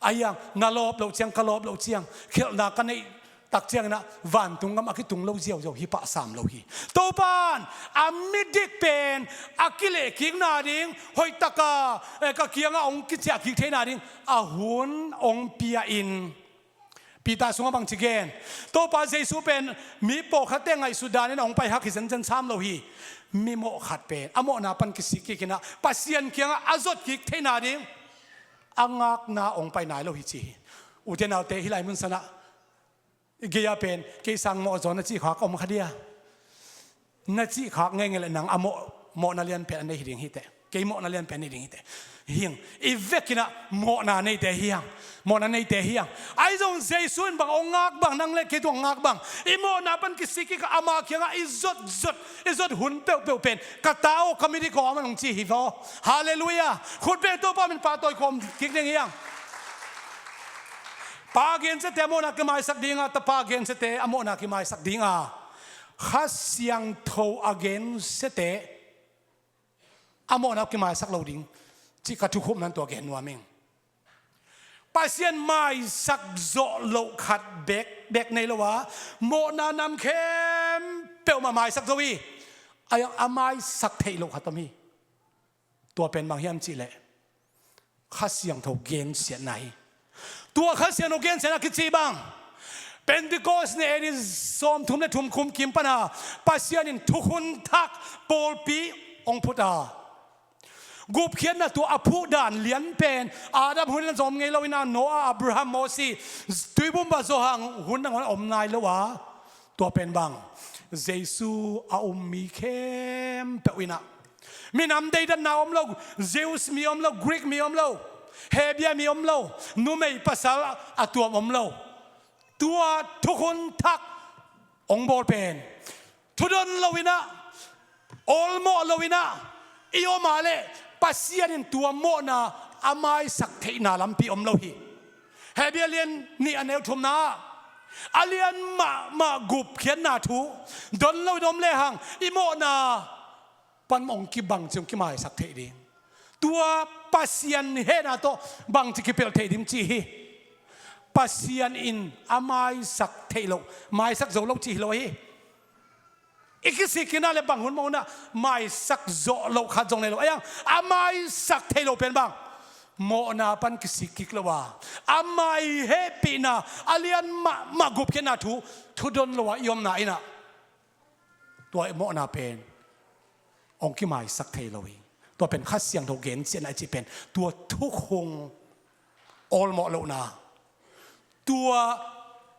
Ahi hang, na lawp loh ciang, ka lawp loh ciang, khelhna ka neih tak ciangin ah vantung gam a kitung lo ziauziau hi pah sam lo hi. Topa in a midik pen a kilehkikna ding, hoihtaka, eh, ka kiangah hong kiciahkik theihna ding a hun hong pia in. Peter sungah bang ci gen? Topa Jesu pen mi pawlkhatte ngaihsut danin a hong pai hak hi zenzen sam lo hi. Mi mawh khat pen a mawhna pan kisik kik in ah Pasian kiangah a zot kik theihna ding a ngakna hong pai nai lo hi ci hi. Ute naute, hih lai mun sanah i gei-ah pen kei sang mawh zaw na cih khak om kha dia? Na cih khak ngeingei leh nang a mawh, mawhna lianpen a nei hi ding hi teh. Kei mawhna lianpen a nei ding hi teh. hi hang. I vekin ah mawhna neite hi hang. Mawhna neite hi hang. Ahi zong Jesu in bang hong ngak bang, nang le kei tung hong ngak bang, i mawhna pan kisik kik a, ama kiangah i zot zot, i zot hun peuhpeuh pen, "Ka ta aw, ka mit hi kawm," a nong ci hi vaw. Halleluiah. Khut beng, Topa min pahtawi kawm kik ding hi hang. Pa gensiate a mawhna kimaisak ding a, tapa gensiate a mawhna kimaisak ding a, Kha Siangtho a gensiate a mawhna kimaisak lo ding cih ka thukhupna in tua gen nuam ing. Pasian maisak zawh loh khat bek, bek nei lo a, mawhna nam khempeuh mah maisak zo hi. A, a maisak theih loh khat om hi. Tua pen bang hiam cih leh Kha Siangtho gensiatna hi. Tua Kha Siangtho gensiatna kici bang, Pentecost ni A D sawmthum le thum kum kim pan a Pasian in thukhun thak pawlpi hong phut a, gupkhiatna tua a phuh dan lian pen Adam hun in a zong om ngei lo in a, Noah, Abraham, Mosi, Tuibumba, Johan hun nangawn a om nai lo a, tua pen bang, Jesu a um mi khempeuh in ah, minam deidanna om lo, Jews mi om lo, Greek mi om lo, Hebia mi om lo, numei pasal a tuam om lo, tua thukhun thak hong bawl pen thudon lo in ah, awlmawh lo in ah i om a leh, Pasian in tua mawhna a maisak theihna lampi om lo hi. Hebia lian nih a neu thumna ah, a lian mahmah gupkhiatna thu don lo in om lehang, i mawhna pan hong kibang ci, hong kimaisak theih ding. Tua Pasian hehna tawh bangci kipelh theih ding cih hi. Pasian in a maisak theih loh, maisak zo lo cih hi lo hi. I kisik kikna le bang hun mah hun ah maisak zawh loh khat zong nei lo. Ahi hang a maisak theih loh pen bang, mawhna pan kisik kik lo a, ama hehpihna a lian mahmah gupkhiatna thu thudon lo a i omna in ah, tua mawhna pen hong kimaisak thei lo hi. Tua pen Kha Siangtho gensiatna i cih pen tua thukhun awlmawh lohna, tua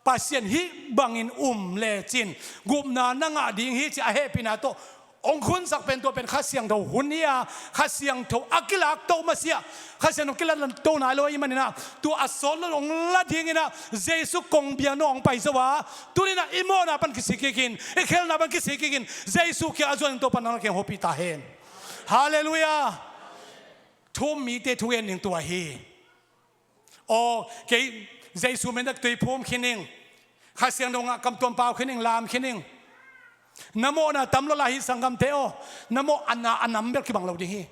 Pasian hih bangin um lecin gupna na ngah ding hi ci a hehpihna tawh hong khunsak pen, tua pen Kha Siangtho hun hi a, Kha Siangtho a kilakto masiah, Kha Siangtho kilatto nai lo ahih manin ah, tua a sawt lo hong la dingin ah Jesu kong biakna hong pai zo a, tuni in ah i mawhna pan kisik kikin, i khelhna pan kisik kikin, Jesu kiang a zuan in Topa nang le kei hong hopih ta hen. Halleluiah. Thu-um mite thugen ding tua hi. Aw, kei Jesu min tawh tui phum khin ing, Kha Siangtho ngah, kamtuam pau khin ing, lam khin ing. Na mawhna tam lo lai hi sanggamte aw, na mawh a na a nam bel kibang lo ding hi.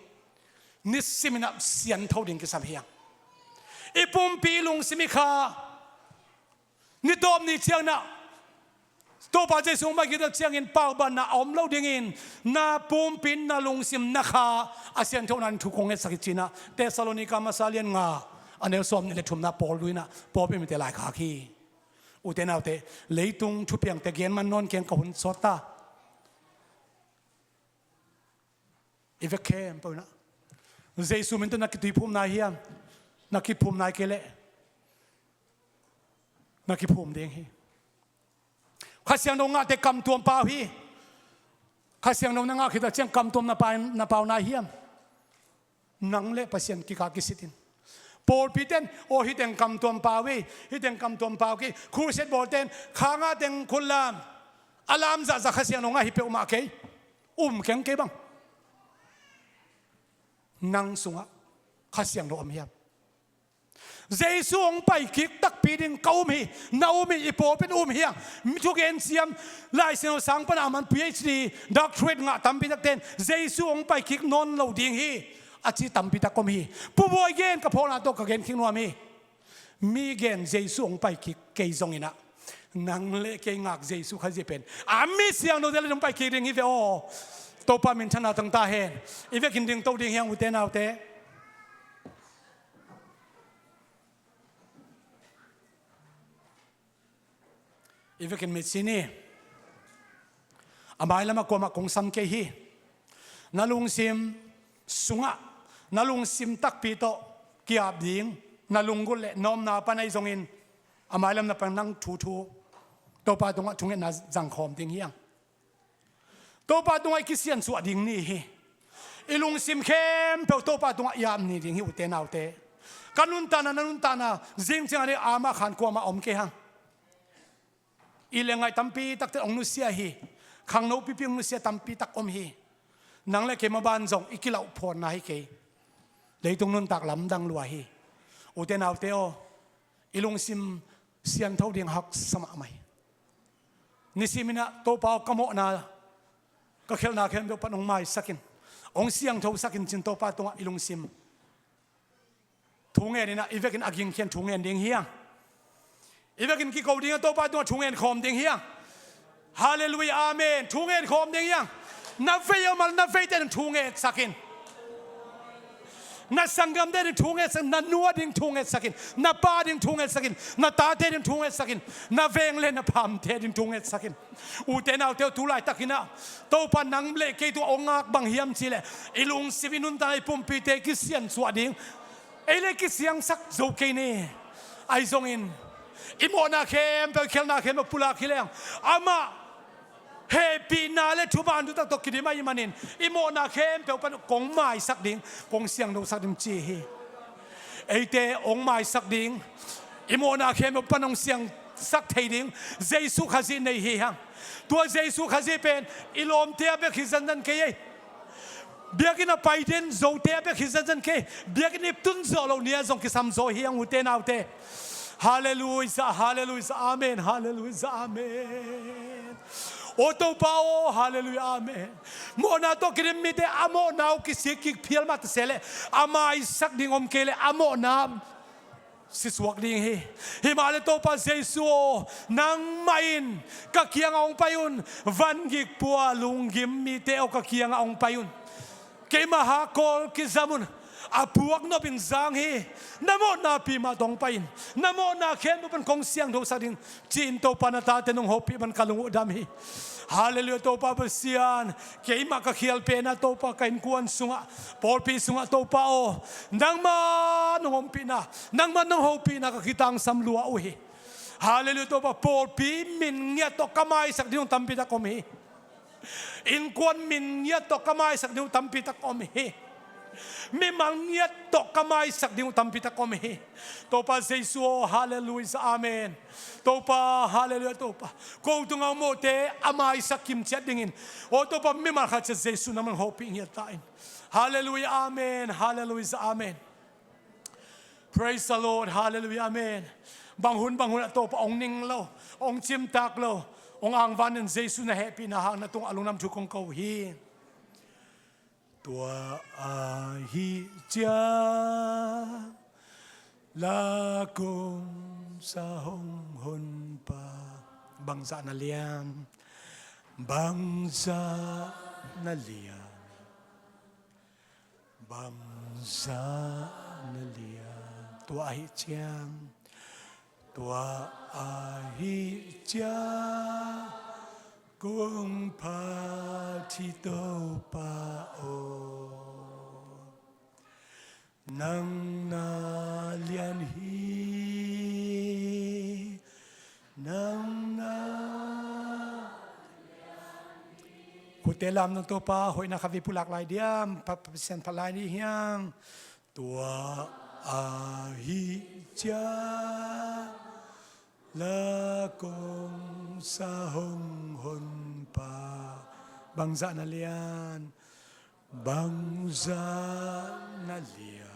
Nisim in ah siangtho ding kisam hi hang. I pumpi i lungsim i kha, ni tawp ni ciangin ah Topa Jesu hong pai khit tak ciangin paubanna a om lo dingin, na pumpi in na lungsim na kha a siangthohna in thu kong ngetsak hi ci-in ah Thessalonika masa lian nga a neu sawmnih le thumna Paul lui in ah pawlpi mite laikhak hi. Ute naute, leitung thupiangte gen man nawn keng, ka hun sawt ta. I vek khempeuh in ah Jesu min tawh na kitui phum nai hiam? Na kiphum nai kei leh na kiphum ding hi. Kha Siangtho ngahte kamtuam pau hi. Kha Siangtho na ngah khit tak ciang kamtuam na pau, na pau nai hiam? Nang le Pasian kikah kisit in. Pawlpi ten, aw, hih teng kamtuam pau hi, hih teng kamtuam pau kei. Crusade bawl ten, kha ngah teng khut lam, a lam zahzah Kha Siangtho ngah hi peuhmah kei. Um keng kei bang. Nang sungah Kha Siangtho om hiam? Jesu hong pai kik takpi ding ka um hi, na um hi, i pawlpi in um hi hang. Mi thugen siam, Lai Siangtho sang pan a man PhD, doctorate ngah tampi takte in Jesu hong pai kik nawn lo ding hi a ci tampi tak om hi. Pu Bawi gen ka phawkna tawh ka gen kik nuam hi. Mi gen Jesu hong pai kik kei zongin ah, nang le kei ngak Jesu Khazih pen a mi siangthote le hong pai kik ding hi ve aw. Topa minthanna tang ta hen. I vekin dingto ding hi hang, ute naute. I vekin mitsi ni. A mailamah kuamah kong sam kei hi. Na lungsim sungah, na lungsim takpi tawh ki-ap ding, na lunggulh le na omna pan ahi zongin, a mailam na pan nang thuthu Topa tungah thungetna zangkhawm ding hi hang. Topa tungah i kisiansuah ding ni hi. I lungsim khempeuh Topa tungah i ap ni ding hi, ute naute. Ka nuntakna, na nuntakna, zing ciangah ni amah khan kuamah om kei hang. I lengngaih tampi takte hong nusia hi. Khangno pipi hong nusia tampi tak om hi. Nang le keimah ban zong i kilauhphawnna hi kei. Leitung nuntak lamdang lua hi. Ute naute aw, i lungsim siangtho ding haksa mahmah hi. Nisiminah Topa aw, ka mawhna, ka khialhna khempeuh pan hong maisak in, hong siangthosak in, cin Topa tungah i lungsim thu ngen inah, i vekin a gingkhian thu ngen ding hi hang. I vekin kiko dingah Topa tungah thu ngen khawm ding hi hang. Halleluiah, amen. Thu ngen khawm ding hi hang. Na vei aw mal, na veite ding thu ngetsak in. Na sanggamte ding thu ngetsak in, na nu a ding thu ngetsak in, na pa ding thu ngetsak in, na tate ding thu ngetsak in, na veng le na pamte ding thu ngetsak in. Ute naute aw, tu laitakinah Topa nang le kei tungah hong ngak bang hiam cihleh, i lungsim, i nuntakna, i pumpite kisiansuah ding. Ei le kisiangsak zo kei ni. Ahi zongin i mawhna khempeuh, i khialhna khempeuh pulak hi leng, amah hehpihna le thuman thutak tawh kidim ahih manin, i mawhna khempeuh pan kong maisak ding, kong siangthosak ding ci hi. Eite hong maisak ding, i mawhna khempeuh pan hong siangsak thei ding Jesu Khazih nei hi hang. Tua Jesu Khazih pen i lawmte a bek hi zanzan kei ei. Biakinn a pai den Zote a bek hi zanzan kei. Biakinn ip tun zawh loh ni-ah zong kisam zaw hi hang, ute naute. Halleluiah, halleluiah, amen, halleluiah, amen. Aw Topa aw, halleluiah, amen. Mawhna tawh kidim mite a mawhna uh kisik kik phial mah ta se leh, a maisak ding om kei leh a mawhna sisuak ding hi. Himah le Topa Jesu aw, nangmah in ka kiangah hong pai un. Van gik pua lunggim mite aw, ka kiangah hong pai un. Keimah hak kawl kizam un. A puak nop in zang hi. Na mawhna pi mah tawh hong pai in. Na mawhna khempeuh pan kong siangthosak ding, ci-in Topa na tate nong hopih man ka lung uh dam hi. Halleluiah, Topa Pasian. Keimah ka khial penah Topa, ka innkuan sungah, pawlpi sungah Topa aw, nangmah nong ompihna, nangmah nong hopihna ka kitangsam lua uh hi. Halleluiah, Topa, pawlpi min ngiat tawh ka maisak ding uh tampi tak om hi. Innkuan min ngiat tawh ka maisak ding uh tampi tak om hi. Mimal ngiat tawh ka maisak ding uh tampi tak om hi. Topa Jesu aw, halleluiah, amen. Topa, halleluiah, Topa. Ko tungah hong mawhte a maisak kimciat dingin, aw Topa, mimal khat ciat Jesu nangmah hong hopih ngiat ta in. Halleluiah, amen. Halleluiah, amen. Praise the Lord. Halleluiah, amen. Bang hun bang hun ah Topa hong ning lo, hong cimtak lo, hong angvan in, Jesu na hehpihna hang na tungah a lungdam thu kong ko hi. Tua ahih ciang la kong sa hong honpa, bangzah na lian, bangzah na lian, bangzah na lian. Tua ahih ciang, tua ahih ciang kong phat hi Topa aw. Nang na lian hi, nang na lian hi. Khutte lam nang Topa, hoihna khat vei pulak lai diam, pa, pa, Pasian phat lai ni hiang. Tua ahih ciang la kong sa hong honpa, bangzah na lian, bangzah na lian,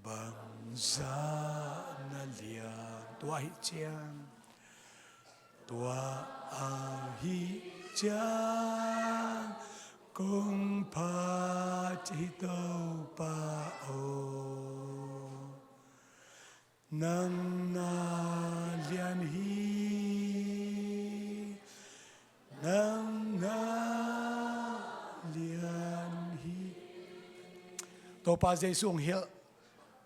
bangzah na lian. Tua ahih ciang, tua ahih ciang kong phat hi Topa aw. Nang na lian hi, nang na lian hi. Topa Jesu hong hilh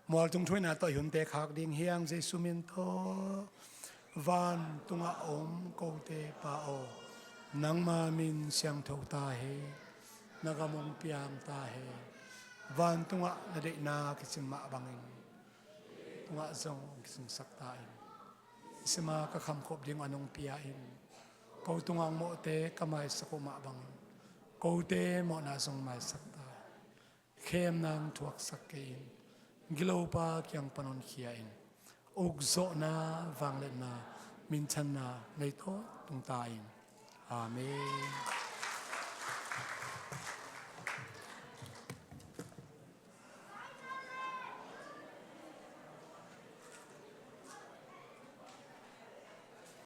mualtung thuina tawh i hunte khak ding hiang, Jesu min tawh. Vantungah om kote Pa aw, nangma min siangtho ta hen. Na gam hong piang ta hen. Vantungah na deihna kicing mah bangin tungah zong hong kicingsak ta in. Sima ka khamkhop ding an hong pia in. Ko tungah hong mawhte ka maisak uh mah bangin Kote mawhna zong maisak ta. Khemna thuaksak kei in. Gilopa kiang pan honkhia in. Ukzawhna, vangliatna, minthanna nei tawh tung ta in. Amen.